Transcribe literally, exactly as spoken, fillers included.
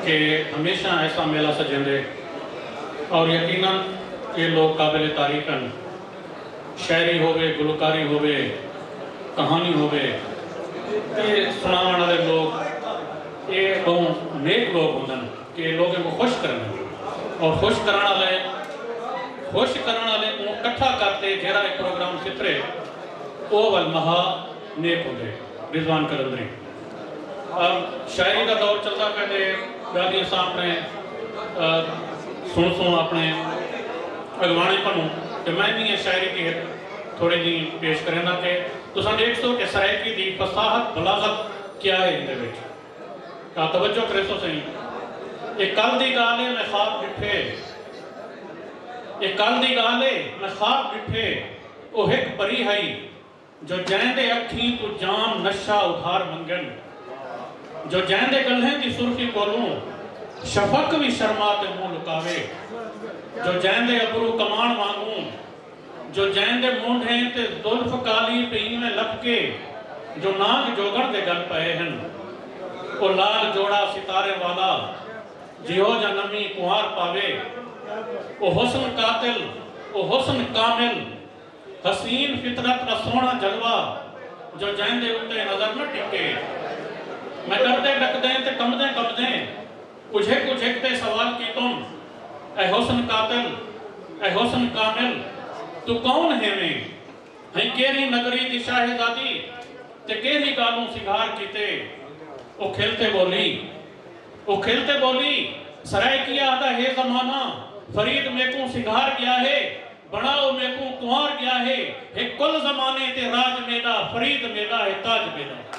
کہ ہمیشہ ایسا میلہ سجیندے اور یقینا اے لوگ قابل تعریف ہن۔ شاعری ہووے، گلوکاری ہووے، کہانی ہووے، اے سناون والے لوگ اے بہوں نیک لوگ ہوندن کہ لوگوں کو خوش کرن اور خوش کرن والے خوش کرن والے کو اکٹھا کرتے جیرا ایک پروگرام ستھرے او ول مہا نیک ہوندے۔ رضوان قلندری۔ ام، شاعری دا دور چلدا پئے تے ڳالھیں اساں اپݨے، ا، سݨسوں اپݨے اڳواݨے کنوں تے میں وی ایں شاعری دی ہک تھوڑی جی پیش کریندا کہ تساں ݙیکھسو کہ سرائیکی دی فصاحت بلاغت کیا ہے ایندے وچ۔ آ، توجہ کریسو سئیں۔ اے کل دی ڳالھ ہے، میں خواب ݙٹھے۔ اے کل دی ڳالھ ہے، میں خواب ݙٹھے۔ او ہک پری ہئی۔ جو جیندے اکھیں توں جام نشہ ادھار منگن، جو جیندے ڳلھیں دی سرخی کولوں شفق وی شرما تے منہ لکاوے، جو جیندے ابرو کماݨ وانگوں، جو جیندے مونڈھیں تے زلف کالی پئی ایویں لپکے، جو نانگ جوڳݨ دے ڳل پئے ہن۔ او لال جوڑا ستاریں والا، جیہو جا نویں کنوار پاوے۔ او حسن قاتل، او حسن کامل، حسین فطرت دا سوہݨا جلوہ، جو جیندے اتے نظر نہ ٹکے۔ میں ݙردیں ݙکدیں تے کمبدیں کمبدیں اجھک اجھک تے سوال کیتم، اے حسن قاتل، اے حسن کامل، توں کون ہیویں؟ ہیں کیرھی نگری دی شاہزادی تے کیرھی ڳالھوں سنگھار کیتے؟ او کھل تے ٻولی، او کھل تے ٻولی، سرائیکی آہدا ہے زمانہ، فرید میکوں سنگھار ڳیا ہے، بݨا او میکوں کنوار ڳیا ہے، ہے کل زمانے تے راج میݙا، فرید میݙا ہے تاج میݙا۔